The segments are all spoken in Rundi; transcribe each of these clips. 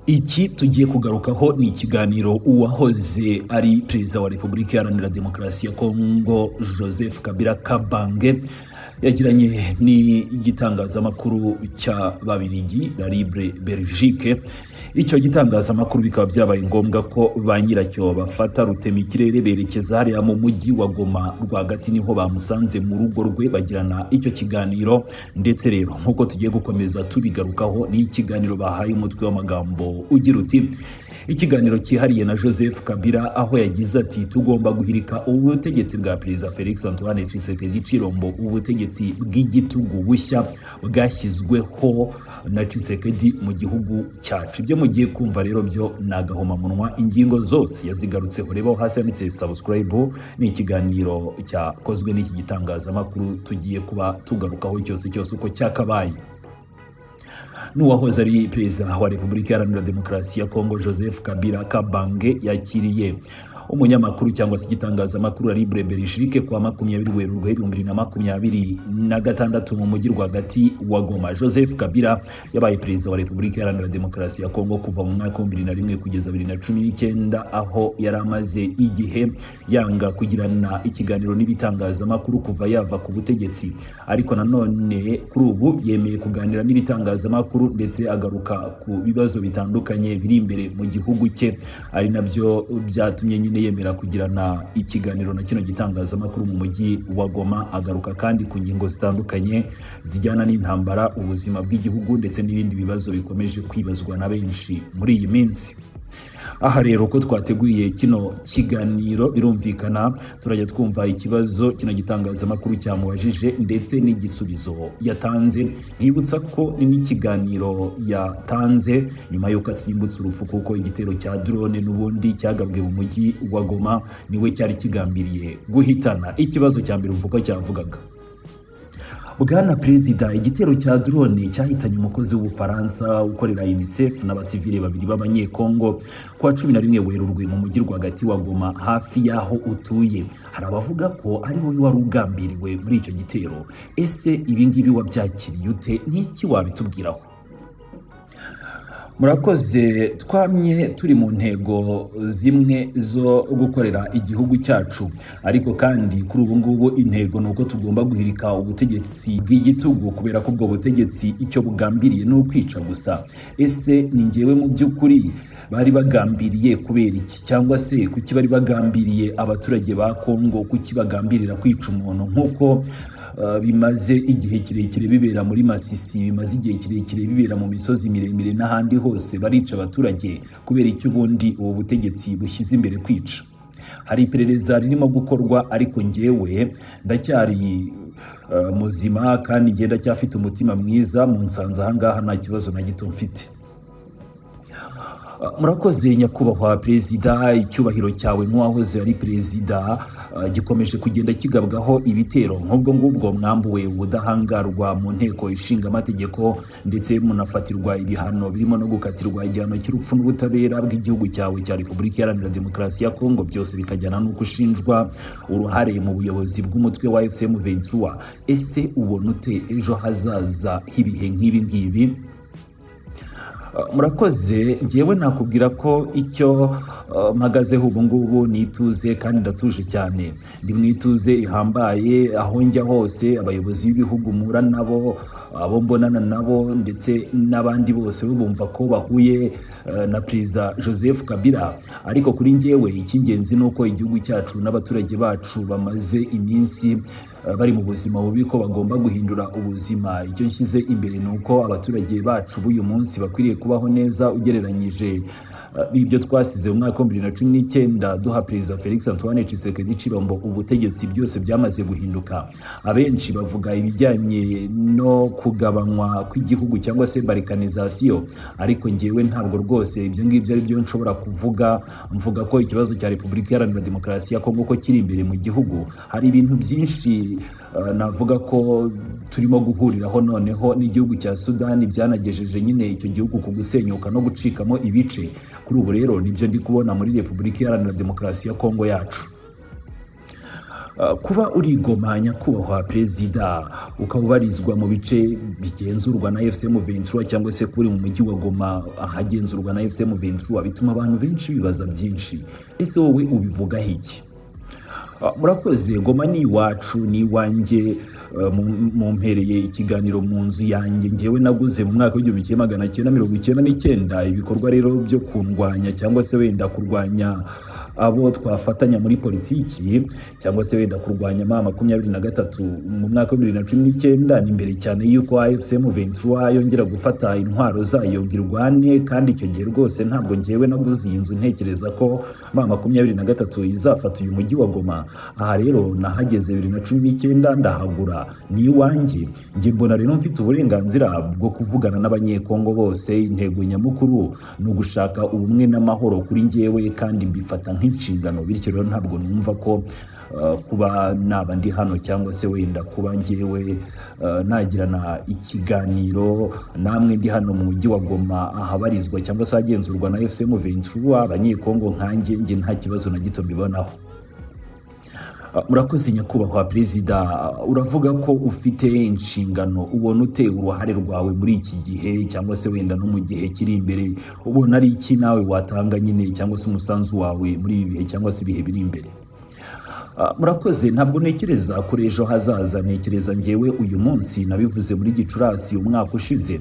Iki tugiye kugarukaho ni ikiganiro uwahoze ari Perezida wa Repubulika Iharanira Demokarasi ya Kongo, Joseph Kabila Kabange, yagiranye n'igitangazamakuru cya Babirigi, La Libre Belgique. Icyo gitangazamakuru bikaba byabaye ngombwa ko ba nyiracyo bafata rutemikirere berekeza hariya mu mujyi wa Goma rwagati, niho bamusanze mu rugo rwe bagirana icyo kiganiro. Ndetse rero nk'uko tugiye gukomeza tubigarukaho, ni ikiganiro bahaye umutwe w'amagambo ugira uti: "Ikiganiro cyihariye na Joseph Kabila", aho yagize ati: "Tugomba guhirika ubutegetsi bwa Perezida Felix Antoine Tshisekedi Tshilombo, ubutegetsi bw'igitugu bushya bwashyizweho na Tshisekedi mu gihugu cyacu." Ibyo mugiye kumva rero byo ni agahomamunwa, ingingo zose yazigarutseho. Reba aho hasi handitse subscribe. Ni ikiganiro cyakozwe n'iki gitangazamakuru tugiye kuba tugarukaho cyose cyose uko cyakabaye. N'uwahoze ari Perezida wa Repubulika Iharanira Demokarasi ya Kongo, Joseph Kabila Kabange, yakiriye umunyamakuru cyangwa se igitangazamakuru Libre Belgique kuwa 20 Werurwe 2026 mu mujyi rwagati wa Goma. Joseph Kabila yabaye Perezida wa Repubulika Iharanira Demokarasi ya Kongo kuva mu mwaka wa 2001 kugeza 2019, aho yari amaze igihe yanga kugirana ikiganiro n'ibitangazamakuru kuva yava ku butegetsi. Ariko nanone kuri ubu yemeye kuganira n'ibitangazamakuru, ndetse agaruka ku bibazo bitandukanye biri imbere mu gihugu cye, ari nabyo byatumye nyine yemera kugirana ikiganiro na kino gitangazamakuru mu mujyi wa Goma. Agaruka kandi ku ngingo zitandukanye zijyana n'intambara, ubuzima bw'igihugu, ndetse n'ibindi bibazo bikomeje kwibazwa na benshi muri iyi minsi. Aha rero ko twateguye kino kiganiro, birumvikana turajya twumva ikibazo kino gitangazamakuru cyamubajije ndetse n'igisubizo yatanze. Nibutsa ko ni n'ikiganiro yatanze nyuma y'uko asimbutse urupfu, kuko igitero cya drone n'ubundi cyagabwe mu mujyi wa Goma niwe cyari kigambiriye guhitana. Ikibazo cya mbere uvuga cyavugaga: "Bwana Perezida, igitero cya drone cyahitanye umukozi w'Ubufaransa ukorera UNICEF n'abasivile babiri b'Abanyekongo kuwa 11 Werurwe mu mujyi rwagati wa Goma, hafi y'aho utuye. Hari abavuga ko ari wowe wari ugambiriwe muri icyo gitero. Ese ibi ngibi wabyakiriye ute? N'iki wabitubwiraho?" Murakoze. Twamye turi mu ntego zimwe zo gukorera igihugu cyacu, ariko kandi kuri ubu ngubu intego ni uko tugomba guhirika ubutegetsi bw'igitugu, kubera ko ubwo butegetsi icyo bugambiriye ni ukwica gusa. Ese ni ngewe mu by'ukuri bari bagambiriye kubera iki? Cyangwa se kuki bari bagambiriye abaturage ba Kongo? Kuki bagambirira kwica umuntu nk'uko bimaze igihe kirekire bibera muri Masisi, bimaze igihe kirekire bibera mu misozi miremire n'ahandi hose barica abaturage? Kubera icyo ubundi ubu butegetsi bushyize imbere kwica? Hari iperereza ririmo gukorwa, ariko ngewe ndacyari muzima kandi njye ndacyafite umutima mwiza. Munsanze ahangaha nta kibazo na gito mfite. Murakoze nyakubahwa Perezida. Icyubahiro cyawe nk'uwahoze ari perezida gikomeje kugenda kigabwaho ibitero nk'ubwo ngubwo. Mwambuwe ubudahangarwa mu Nteko Ishinga Amategeko, ndetse munafatirwa ibihano birimo no gukatirwa igihano cy'urupfu n'ubutabera bw'igihugu cyawe cya Repubulika Iharanira Demokarasi ya Kongo, byose bikajyana n'uko ushinjwa uruhare mu buyobozi bw'umutwe wa AFC M23. Ese ubona ute ejo hazaza h'ibihe nk'ibi ngibi?" Murakoze. Ngewe nakubwira ko icyo mpagazeho ubu ngubu ni ituze, kandi ndatuje cyane. Ndi mu ituze rihambaye. Aho njya hose, abayobozi b'ibihugu mpura nabo, abo mbonana nabo, ndetse n'abandi bose bumva ko bahuye na Perezida Joseph Kabila. Ariko kuri ngewe icy'ingenzi ni uko igihugu cyacu n'abaturage bacu bamaze iminsi bari mu buzima bubi, ko bagomba guhindura ubuzima. Icyo nshyize imbere ni uko abaturage bacu b'uyu munsi bakwiriye kubaho neza ugereranyije n'ibyo twasize mu mwaka wa 2019 duha Perezida Felix Antoine Tshisekedi Tshilombo ubutegetsi. Byose byamaze guhinduka. Abenshi bavuga ibijyanye no kugabanywa kw'igihugu cyangwa se balkanisation, ariko ngewe ntabwo rwose ibyo ngibyo ari byo nshobora kuvuga. Mvuga ko ikibazo cya Repubulika Iharanira Demokarasi ya Kongo ko kiri imbere mu gihugu. Hari ibintu byinshi navuga ko turimo guhuriraho noneho n'igihugu cya Sudani, byanagejeje nyine icyo gihugu ku gusenyuka no gucikamo ibice. Kuri ubu rero nibyo ndi kubona muri Repubulika Iharanira Demokarasi ya Kongo yacu. Kuba uri Goma, nyakubahwa perezida, ukaba ubarizwa mu bice bigenzurwa na AFC M23, cyangwa se kuri mu mujyi wa Goma ahagenzurwa na AFC M23, bituma abantu benshi bibaza byinshi. Ese wowe ubivugaho iki? Murakoze. Goma ni iwacu, ni iwanjye. Mumpereye ikiganiro mu nzu yanjye ngewe naguze mu mwaka w'1999. Ibikorwa rero byo kundwanya cyangwa se wenda kurwanya abo twafatanya muri politiki, cyangwa se wenda kurwanya M23 mu mwaka wa 2019, ni mbere cyane y'uko AFC M23 yongera gufata intwaro zayo ngo irwane. Kandi icyo gihe rwose ntabwo ngewe naguze iyi nzu ntekereza ko M23 izafata uyu mujyi wa Goma. Aha rero nahageze 2019, ndahagura, ni iwanjye. Njye mbona rero mfite uburenganzira bwo kuvugana n'Abanyekongo bose. Intego nyamukuru ni ugushaka ubumwe n'amahoro kuri njyewe, kandi mbifata nk'inshingano. Bityo rero ntabwo numva ko kuba naba ndi hano cyangwa se wenda kuba njyewe nagirana ikiganiro namwe ndi hano mu mujyi wa Goma ahabarizwa cyangwa se ahagenzurwa na AFC M23, Abanyekongo nkanjye, njye nta kibazo na gito mbibonaho. Murakoze nyakubahwa perezida. Uravuga ko ufite inshingano. Ubona ute uruhare rwawe muri iki gihe cyangwa se wenda no mu gihe kiri imbere? Ubona ari iki nawe watanga nyine, cyangwa se umusanzu wawe muri ibi bihe cyangwa se ibihe biri imbere? Murakoze. Ntabwo ntekereza kuri ejo hazaza, ntekereza ngewe uyu munsi. Nabivuze muri Gicurasi umwaka ushize.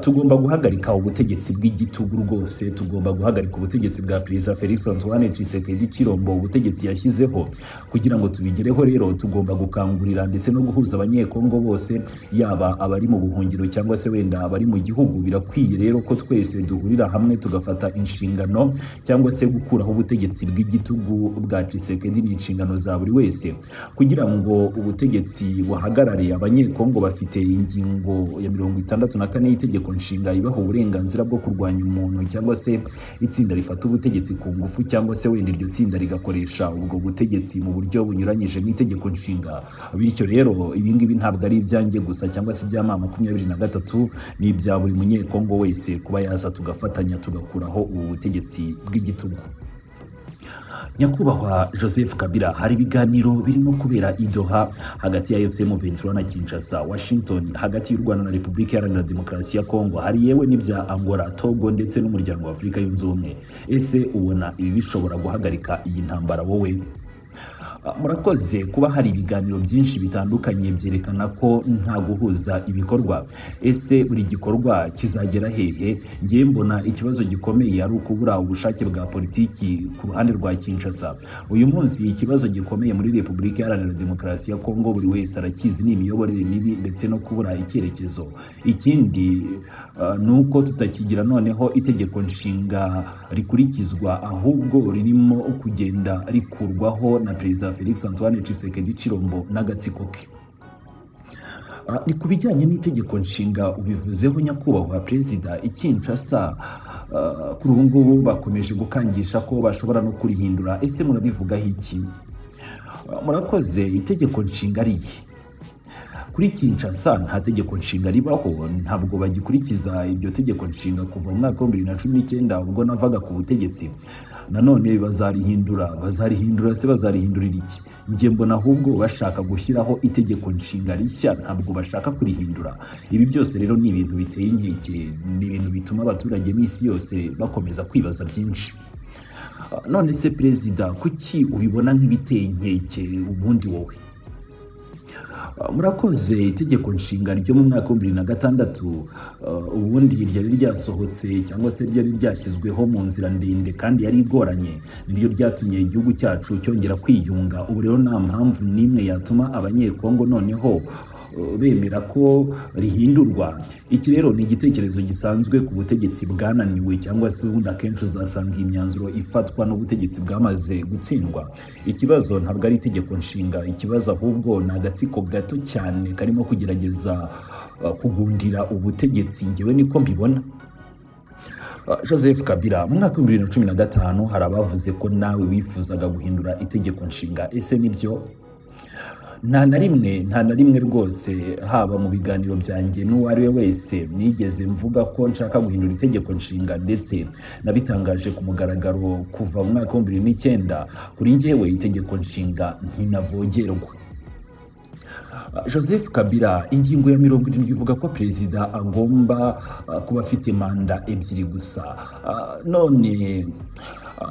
Tugomba guhagarika ubutegetsi bw'igitugu rwose. Tugomba guhagarika ubutegetsi bwa Perezida Felix Antoine Tshisekedi Tshilombo, ubutegetsi yashyizeho. Kugira ngo tubigereho rero, tugomba gukangurira ndetse no guhuza Abanyekongo bose, yaba abari mu buhungiro cyangwa se wenda abari mu gihugu. Birakwiye rero ko twese duhurira hamwe tugafata inshingano, cyangwa se gukuraho ubutegetsi bw'igitugu bwa Tshisekedi ni inshingano za buri wese. Kugira ngo ubutegetsi buhagarare, Abanyekongo bafite ingingo ya 64 y'itegeko nshinga ibaha uburenganzira bwo kurwanya umuntu cyangwa se itsinda rifata ubutegetsi ku ngufu, cyangwa se wenda iryo tsinda rigakoresha ubwo butegetsi mu buryo bunyuranyije n'itegeko nshinga. Bityo rero ibi ngibi ntabwo ari ibyanjye gusa cyangwa se ibya M23, ni ibya buri Munyekongo wese kuba yaza tugafatanya tugakuraho ubu butegetsi bw'igitugu. Nyakubahwa Joseph Kabila, hari ibiganiro birimo kubera i Doha hagati ya AFC M23 na Kinshasa, Washington, hagati y'u Rwanda na Repubulika Iharanira Demokarasi ya Kongo, hari yewe n'ibya Angola, Togo ndetse n'Umuryango wa Afurika Yunze Ubumwe. Ese ubona ibi bishobora guhagarika iyi ntambara wowe? Murakoze. Kuba hari ibiganiro byinshi bitandukanye byerekana ko nta guhuza ibikorwa. Ese buri gikorwa kizagera hehe? Ngiye mbona ikibazo gikomeye ari ukubura ubushake bwa politiki ku ruhande rwa Kinshasa. Uyu munsi ikibazo gikomeye muri Repubulika Iharanira Demokarasi ya Kongo, buri wese arakizi, ni imiyoborere mibi ndetse no kubura icyerekezo. Ikindi ni uko tutakigira noneho itegeko nshinga rikurikizwa, ahubwo ririmo kugenda rikurwaho na Perezida Felix Antoine Tshisekedi Tshilombo n'agatsiko ke. Ni ku bijyanye n'itegeko nshinga ubivuzeho, nyakubahwa perezida. I Kinshasa kuri ubu ngubu bakomeje gukangisha ko bashobora no kurihindura. Ese murabivugaho iki? Murakoze. Itegeko nshinga rihe? Kuri Kinshasa nta tegeko nshinga ribaho, ntabwo bagikurikiza iryo tegeko nshinga kuva mu mwaka wa 2019 ubwo navaga ku butegetsi. Nanone bazarihindura? Bazarihindura se bazarihindurira iki? Njye mbona ahubwo bashaka gushyiraho itegeko nshinga rishya, ntabwo bashaka kurihindura. Ibi byose rero ni ibintu biteye inkeke, ni ibintu bituma abaturage n'isi yose bakomeza kwibaza byinshi. None se perezida, kuki ubibona nk'ibiteye inkeke ubundi wowe? Murakoze. Itegeko nshinga ryo mu mwaka wa 2006 ubundi ryari ryasohotse cyangwa se ryari ryashyizweho mu nzira ndende kandi yari igoranye, niryo ryatumye igihugu cyacu cyongera kwiyunga. Ubu rero nta mpamvu n'imwe yatuma Abanyekongo noneho bemera ko rihindurwa. Iki rero ni igitekerezo gisanzwe ku butegetsi bwananiwe, cyangwa se ubundi akenshi uzasanga iyi myanzuro ifatwa n'ubutegetsi bwamaze gutsindwa. Ikibazo ntabwo ari itegeko nshinga, ikibazo ahubwo ni agatsiko gato cyane karimo kugerageza kugundira ubutegetsi. Ngewe niko mbibona. Joseph Kabila, mu mwaka wa 2015 hari abavuze ko nawe wifuzaga guhindura itegeko nshinga. Ese nibyo? Nta na rimwe, nta na rimwe rwose, haba mu biganiro byanjye n'uwo ari we wese, nigeze mvuga ko nshaka guhindura itegeko nshinga, ndetse nabitangaje ku mugaragaro kuva mu mwaka wa 2009. Kuri njyewe itegeko nshinga ntinavogerwa. Joseph Kabila, ingingo ya 70 ivuga ko perezida agomba kuba afite manda ebyiri gusa. None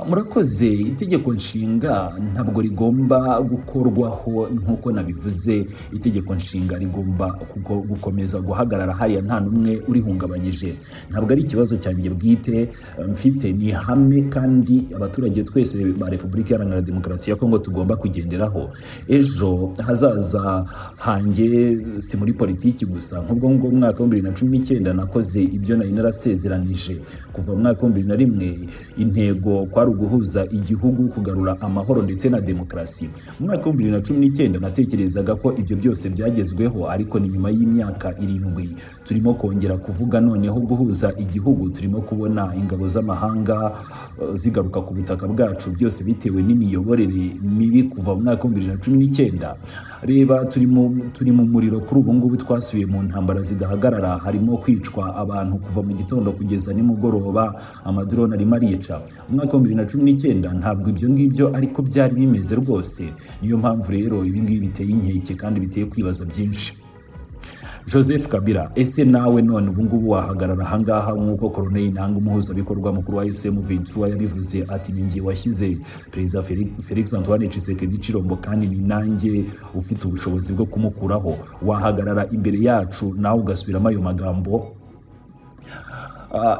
murakoze, itegeko nshinga ntabwo rigomba gukorwaho nk'uko nabivuze. Itegeko nshinga rigomba gukomeza guhagarara hariya nta n'umwe urihungabanyije. Ntabwo ari ikibazo cyanjye bwite mfite, ni ihame kandi abaturage twese ba Repubulika Iharanira Demokarasi ya Kongo tugomba kugenderaho. Ejo hazaza hanjye si muri politiki gusa. Nk'ubwo ngubwo mu mwaka wa 2019 nakoze ibyo nari narasezeranije kuva mu mwaka wa 2001. Intego kwari uguhuza igihugu, kugarura amahoro ndetse na demokarasi. Mu mwaka wa 2019 natekerezaga ko ibyo byose byagezweho, ariko ni nyuma y'imyaka 7 turimo kongera kuvuga noneho guhuza igihugu, turimo kubona ingabo z'amahanga zigaruka ku butaka bwacu, byose bitewe n'imiyoborere mibi kuva mu mwaka wa 2019. Reba, turi mu muriro kuri ubu ngubu, twasubiye mu ntambara zidahagarara, harimo kwicwa abantu kuva mu gitondo kugeza nimugoroba, amadrone arimo arica. Mu mwaka wa 2019 ntabwo ibyo ngibyo ariko byari bimeze rwose. Niyo mpamvu rero ibi ngibi biteye inkeke kandi biteye kwibaza byinshi. Joseph Kabila, ese nawe none ubu ngubu wahagarara ahangaha nk'uko Corneille Nangaa, umuhuzabikorwa mukuru wa AFC M23, yabivuze ati: "Ni njye washyize Perezida Felix Antoine Tshisekedi Tshilombo kandi ni nanjye ufite ubushobozi bwo kumukuraho"? Wahagarara imbere yacu nawe ugasubiramo ayo magambo?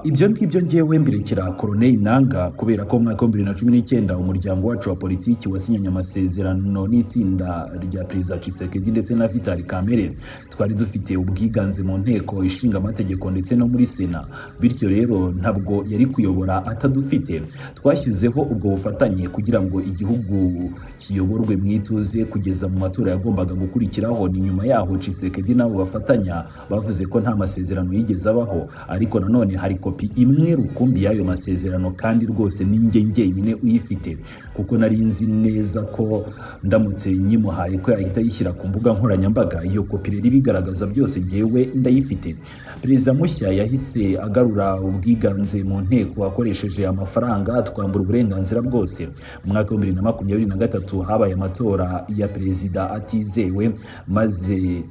Ibyo ngibyo ngewe mbirekera Corneille Nangaa, kubera ko mu mwaka wa 2019 umuryango wacu wa politiki wasinyanye amasezerano n'itsinda rya Perezida Tshisekedi ndetse na Vital Kamerhe. Twari dufite ubwiganze mu nteko ishinga amategeko ndetse no muri Sena, bityo rero ntabwo yari kuyobora atadufite. Twashyizeho ubwo bufatanye kugira ngo igihugu kiyoborwe mu ituze kugeza mu matora yagombaga gukurikiraho. Ni nyuma yaho Tshisekedi n'abo bafatanya bavuze ko nta masezerano yigeze abaho, ariko nanone hari kopi imwe rukumbi y'ayo masezerano, kandi rwose ni njye njyenyine uyifite, kuko nari nzi neza ko ndamutse nyimuhaye ko yahita ayishyira ku mbuga nkoranyambaga. Iyo kopi rero ibigaragaza byose, njyewe ndayifite. Perezida mushya yahise agarura ubwiganze mu nteko akoresheje amafaranga, twambura uburenganzira bwose. Mu mwaka wa 2023 habaye amatora ya perezida atizewe, maze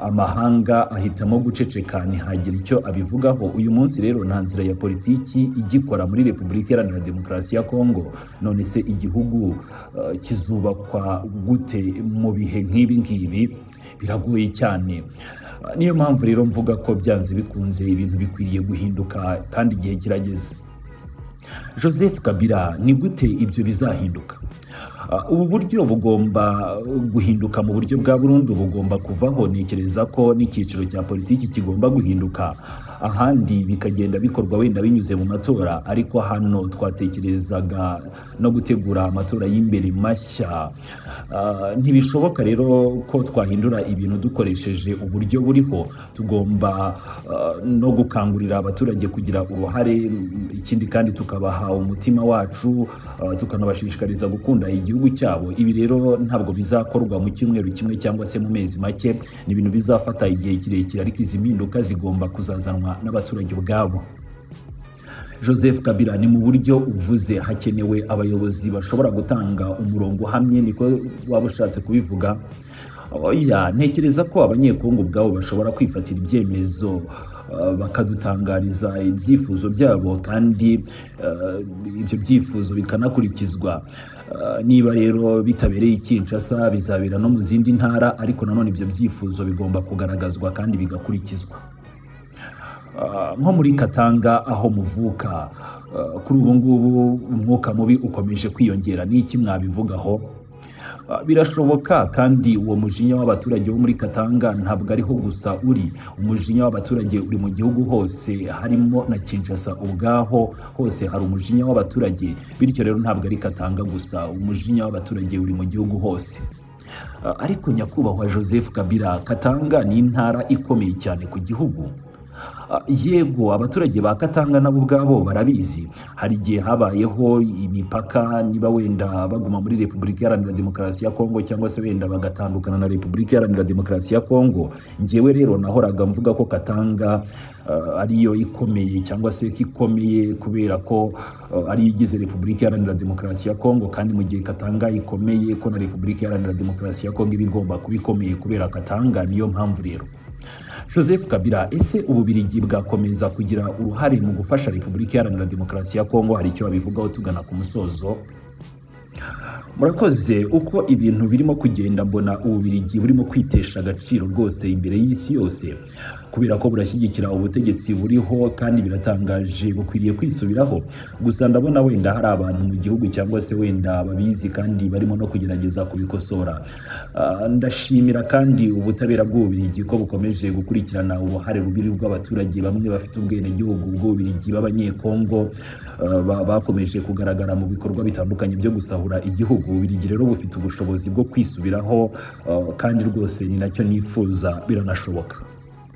amahanga ahitamo guceceka, ntihagira icyo abivugaho. Uyu munsi rero nta nzira ya politiki igikora muri Repubulika Iharanira Demokarasi ya Kongo. None se igihugu kizubakwa gute mu bihe nk'ibi ngibi? Biragoye cyane. Niyo mpamvu rero mvuga ko byanze bikunze ibintu bikwiriye guhinduka kandi igihe kirageze. Joseph Kabila, ni gute ibyo bizahinduka? Ubu buryo bugomba guhinduka mu buryo bwa burundu, bugomba kuvaho. Ntekereza ko n'icyiciro cya politiki kigomba guhinduka, ahandi bikagenda bikorwa wenda binyuze mu matora, ariko hano twatekerezaga no gutegura amatora y'imbere mashya. Ntibishoboka rero ko twahindura ibintu dukoresheje uburyo buriho. Tugomba no gukangurira abaturage kugira uruhare, ikindi kandi tukabaha umutima wacu, tukanabashishikariza gukunda igihugu cyabo. Ibi rero ntabwo bizakorwa mu cyumweru kimwe cyangwa se mu mezi make, ni ibintu bizafata igihe kirekire, ariko izi mpinduka zigomba kuzazanwa n'abaturage ubwabo. Joseph Kabila, ni mu buryo uvuze hakenewe abayobozi bashobora gutanga umurongo uhamye, niko waba ushatse kubivuga? Oya, ntekereza ko Abanyekongo ubwabo bashobora kwifatira ibyemezo, bakadutangariza ibyifuzo byabo kandi ibyo byifuzo bikanakurikizwa. Niba rero bitabereye i Kinshasa, bizabera no mu zindi ntara, ariko nanone ibyo byifuzo bigomba kugaragazwa kandi bigakurikizwa. Nko muri Katanga aho muvuka, kuri ubu ngubu umwuka mubi ukomeje kwiyongera, ni iki mwabivugaho? Birashoboka, kandi uwo mujinya w'abaturage bo muri Katanga ntabwo ariho gusa uri. Umujinya w'abaturage uri mu gihugu hose, harimo na Kinshasa ubwaho, hose hari umujinya w'abaturage. Bityo rero ntabwo ari Katanga gusa, umujinya w'abaturage uri mu gihugu hose. Ariko nyakubahwa Joseph Kabila, Katanga ni intara ikomeye cyane ku gihugu. Yego, abaturage ba Katanga nabo ubwabo barabizi. Hari igihe habayeho imipaka, niba wenda baguma muri Repubulika Iharanira Demokarasi ya Kongo cyangwa se wenda bagatandukana na Repubulika Iharanira Demokarasi ya Kongo. Njyewe rero nahoraga mvuga ko Katanga ariyo ikomeye cyangwa se ko ikomeye kubera ko ariyo igize Repubulika Iharanira Demokarasi ya Kongo, kandi mu gihe Katanga ikomeye ko na Repubulika Iharanira Demokarasi ya Kongo iba igomba kuba ikomeye kubera Katanga. Niyo mpamvu rero Joseph Kabila, ese Ububirigi bwakomeza kugira uruhare mu gufasha Repubulika Iharanira Demokarasi ya Kongo? Hari icyo babivugaho tugana ku musozo? Murakoze. Uko ibintu birimo kugenda, mbona Ububirigi burimo kwitesha agaciro rwose imbere y'isi yose, kubera ko burashyigikira ubutegetsi buriho, kandi biratangaje, bukwiriye kwisubiraho. Gusa ndabona wenda hari abantu mu gihugu cyangwa se wenda babizi kandi barimo no kugerageza kubikosora. Ndashimira kandi ubutabera bw'Ububirigi ko bukomeje gukurikirana uruhare rubi rw'abaturage bamwe bafite ubwenegihugu bw'Ububirigi b'Abanyekongo, bakomeje kugaragara mu bikorwa bitandukanye byo gusahura igihugu. Ububirigi rero bufite ubushobozi bwo kwisubiraho, kandi rwose ni nacyo nifuza, biranashoboka.